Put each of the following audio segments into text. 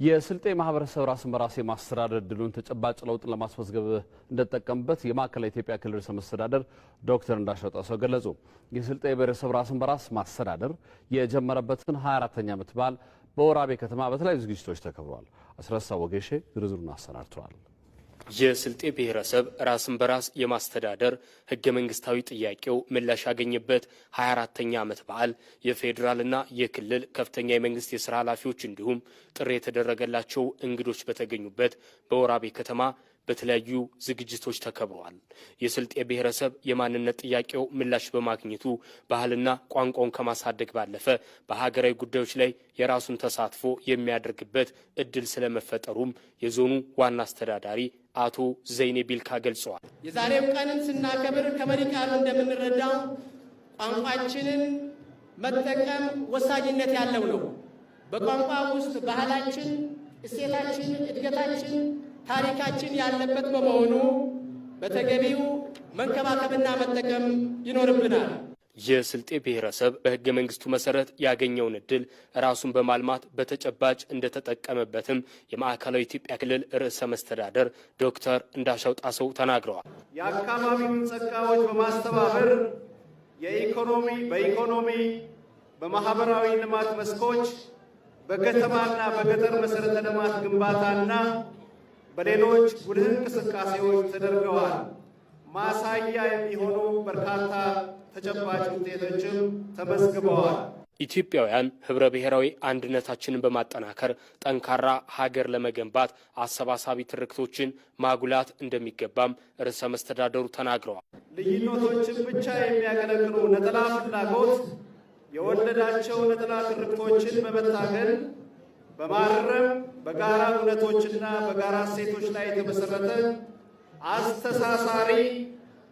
የስልጤ ማህበረሰብ ራስን በራስ የማስተዳደር እድሉን ተጨባጭ ለውጥ ለማስመዝገብ እንደተጠቀምበት የማዕከላዊ ኢትዮጵያ ክልል ርዕሰ መስተዳደር ዶክተር እንዳሻው ጣሰው ገለጹ። የስልጤ ብሔረሰብ ራስን በራስ ማስተዳደር የጀመረበትን 24ኛ ዓመት በዓል በወራቤ ከተማ በተለያዩ ዝግጅቶች ተከብሯል። አስረሳ ወጌሼ ዝርዝሩን አሰናድተዋል። የስልጤ ብሔረሰብ ራስን በራስ የማስተዳደር ህገ መንግስታዊ ጥያቄው ምላሽ ያገኘበት 24ኛ ዓመት በዓል የፌዴራልና የክልል ከፍተኛ የመንግስት የስራ ኃላፊዎች እንዲሁም ጥሪ የተደረገላቸው እንግዶች በተገኙበት በወራቤ ከተማ በተለያዩ ዝግጅቶች ተከብረዋል። የስልጤ ብሔረሰብ የማንነት ጥያቄው ምላሽ በማግኘቱ ባህልና ቋንቋውን ከማሳደግ ባለፈ በሀገራዊ ጉዳዮች ላይ የራሱን ተሳትፎ የሚያደርግበት እድል ስለመፈጠሩም የዞኑ ዋና አስተዳዳሪ አቶ ዘይኔ ቢልካ ገልጸዋል። የዛሬው ቀንን ስናከብር ከመሪ ቃሉ እንደምንረዳው ቋንቋችንን መጠቀም ወሳኝነት ያለው ነው። በቋንቋ ውስጥ ባህላችን፣ እሴታችን፣ እድገታችን፣ ታሪካችን ያለበት በመሆኑ በተገቢው መንከባከብና መጠቀም ይኖርብናል። የስልጤ ብሔረሰብ በህገ መንግስቱ መሰረት ያገኘውን እድል ራሱን በማልማት በተጨባጭ እንደተጠቀመበትም የማዕከላዊ ኢትዮጵያ ክልል ርዕሰ መስተዳደር ዶክተር እንዳሻው ጣሰው ተናግረዋል። የአካባቢውን ጸጋዎች በማስተባበር የኢኮኖሚ በኢኮኖሚ በማህበራዊ ልማት መስኮች በከተማና በገጠር መሰረተ ልማት ግንባታና በሌሎች ጉልህ እንቅስቃሴዎች ተደርገዋል። ማሳያ የሚሆኑ በርካታ ተጨባጭ ውጤቶችም ተመዝግበዋል። ኢትዮጵያውያን ህብረ ብሔራዊ አንድነታችንን በማጠናከር ጠንካራ ሀገር ለመገንባት አሰባሳቢ ትርክቶችን ማጉላት እንደሚገባም ርዕሰ መስተዳደሩ ተናግረዋል። ልዩነቶችን ብቻ የሚያቀነቅኑ ነጠላ ፍላጎት የወለዳቸው ነጠላ ትርክቶችን በመታገል በማረም በጋራ እውነቶችና በጋራ እሴቶች ላይ የተመሰረተ አስተሳሳሪ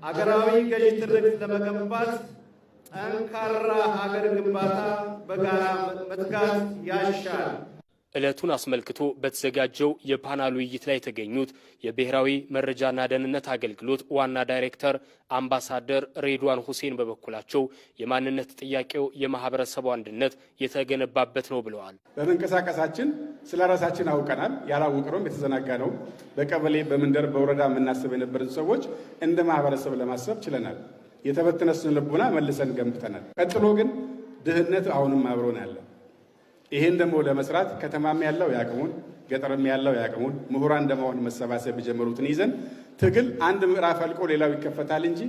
አገራዊ ገዢ ትርክት ለመገንባት ጠንካራ ሀገር ግንባታ በጋራ መትጋት ያሻል። ዕለቱን አስመልክቶ በተዘጋጀው የፓናል ውይይት ላይ የተገኙት የብሔራዊ መረጃና ደህንነት አገልግሎት ዋና ዳይሬክተር አምባሳደር ሬድዋን ሁሴን በበኩላቸው የማንነት ጥያቄው የማህበረሰቡ አንድነት የተገነባበት ነው ብለዋል። በመንቀሳቀሳችን ስለ ራሳችን አውቀናል። ያላወቅነውም የተዘናጋ ነው። በቀበሌ በመንደር በወረዳ የምናስብ የነበርን ሰዎች እንደ ማህበረሰብ ለማሰብ ችለናል። የተበተነ ስነ ልቦና መልሰን ገንብተናል። ቀጥሎ ግን ድህነት አሁንም አብሮን አለ። ይሄን ደግሞ ለመስራት ከተማም ያለው ያቅሙን፣ ገጠርም ያለው ያቅሙን፣ ምሁራን እንደመሆን መሰባሰብ የጀመሩትን ይዘን ትግል አንድ ምዕራፍ አልቆ ሌላው ይከፈታል እንጂ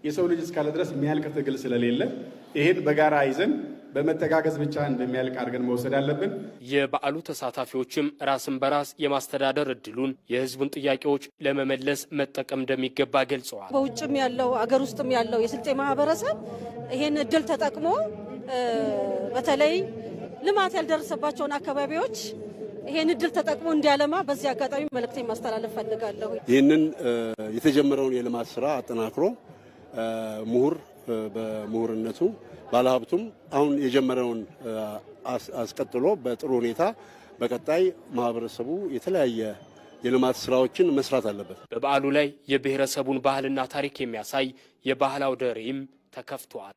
የሰው ልጅ እስካለ ድረስ የሚያልቅ ትግል ስለሌለ ይሄን በጋራ ይዘን በመተጋገዝ ብቻ እንደሚያልቅ አድርገን መውሰድ አለብን። የበዓሉ ተሳታፊዎችም ራስን በራስ የማስተዳደር እድሉን የሕዝቡን ጥያቄዎች ለመመለስ መጠቀም እንደሚገባ ገልጸዋል። በውጭም ያለው አገር ውስጥም ያለው የስልጤ ማህበረሰብ ይሄን እድል ተጠቅሞ በተለይ ልማት ያልደረሰባቸውን አካባቢዎች ይሄን እድል ተጠቅሞ እንዲያለማ በዚህ አጋጣሚ መልእክቴን ማስተላለፍ ፈልጋለሁ። ይህንን የተጀመረውን የልማት ስራ አጠናክሮ ምሁር በምሁርነቱ ባለሀብቱም አሁን የጀመረውን አስቀጥሎ በጥሩ ሁኔታ በቀጣይ ማህበረሰቡ የተለያየ የልማት ስራዎችን መስራት አለበት። በበዓሉ ላይ የብሔረሰቡን ባህልና ታሪክ የሚያሳይ የባህል አውደ ርዕይም ተከፍቷል።